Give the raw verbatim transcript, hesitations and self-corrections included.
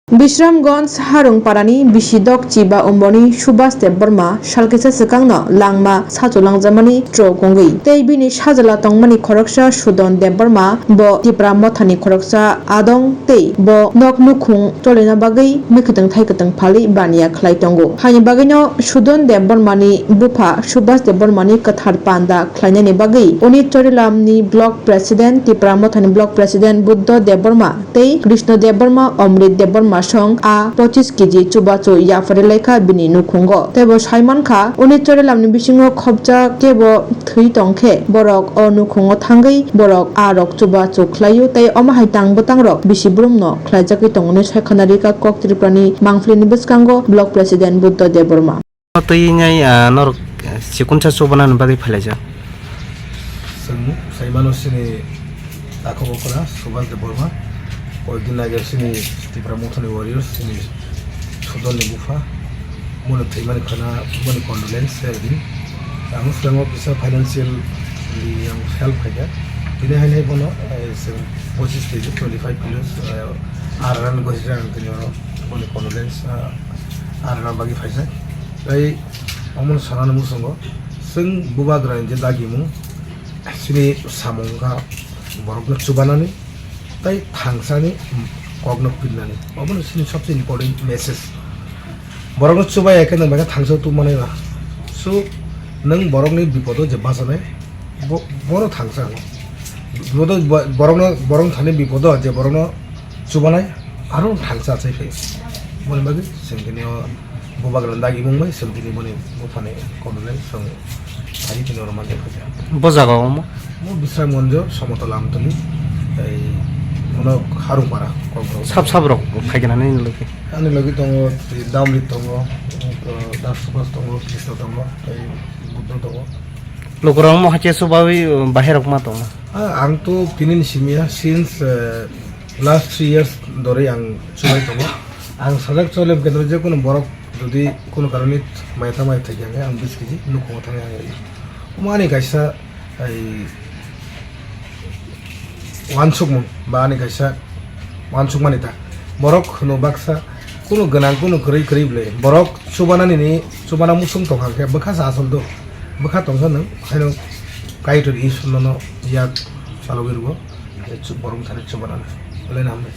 Bisramganj Harungparani bisi dok chiba umorni Subhas Debbarma salkisa swkangno langma sachu langjamani stroke wngwi tei bini sajla tongmani khoroksa Sudon Debbarma bo Tipra Mothani khoroksa adong tei bo nok nukhung cholina bagwi mwkhwtwng thaikwtwng phalwi baniya khlai tongo. Haini bagwino Sudon Debbarmani bupha Subhas Debbarmani kwthar panda khlainani bagwi Unit Chorilamni Block President, Tipra Mothani Block President Buddho Debbarma tei Krishna Debbarma, Omrit Debbarma song a pochis kg chubachu yapharwi laikha bini nukhungo. Tei bo saimankha, Unit Chorilamni bisingo khopjak kebo thwi tongkhe borok o nukhungo thangwi borok a rok chubachu khlaio tei omo hai tang bwtangrok bisi brumno khlaijagwi tongo hinwi sai khwna rikha Kok Tripurani mangpilini bwskango Block President Buddho Debbarma. Twi wngnai, ah, norok, eh, chikonsa chubanani bagwi phailaijak. Chwng sai mano chini takhuk okra Subhas Debbarma, koyekdin age chini Tipra Mothani warriors, chini Sudonni bupha, bono thwimani khana boni condolence share di. Ang swkango kisa financial di ang help khaikha. Tini hai nai bono, eh, chwng pochis kg, twenty five kilos, eh, R R N gosi ang tini oro boni condolence, ah, R R N bagwi phaijak. Tei omono sanani muchungo chwng bubagrani je dagimung, chini samung wngkha borokno chubanani tei thangsani kokno pirnani. Omono chini sobse important message. Borokno chubaya khe nwng bai khe thangsa tubmanai ba. So, nwng borokni bipodo je bachanai, bo-, bono thangsa. Bipodo bo-, borokno, borokno thani bipodo je borokno chubanai, aro thangsa achai phai. Boni bagwi chwng tini o bubagrani dagimung bai chwng tini boni buphani condolence chwng phai tini oro manjak kha. Bo jaga o omo? Mo Bisramganj, Somotol Amtoli, tei bono Harungpara, Kokborok. Sab sab rok phai gana nini logi? Ani logi tongo, tei Damri tongo, uh, Das Subhas tongo, Krishna tongo, tei Buddho tongo. Lukurok omo hakhe chubawi, uh, bahai rok ma tongo? Ah, ang to tini ni simi ya, since, uh, last three years dhori ang chubai tongo. Ang sajak chole kendro je kono borok jodi kono karone maya ta maya thai khe ang bis kg nukhungo thangwi ang ri. Omo ani kaisa, ai, wansukmung ba ani kaisa wansukmani ta. Borok hwno baksa kono gwnang kono kwrwi kwrwi bwle. Borok chubanani ni chubana muchung tongkha khe bwkha sa asol do. Bwkha tongkha nwng haino Kaitor Ishwar nono yak chalogwi rwo. Borok thani chubanani. Belai no hambai.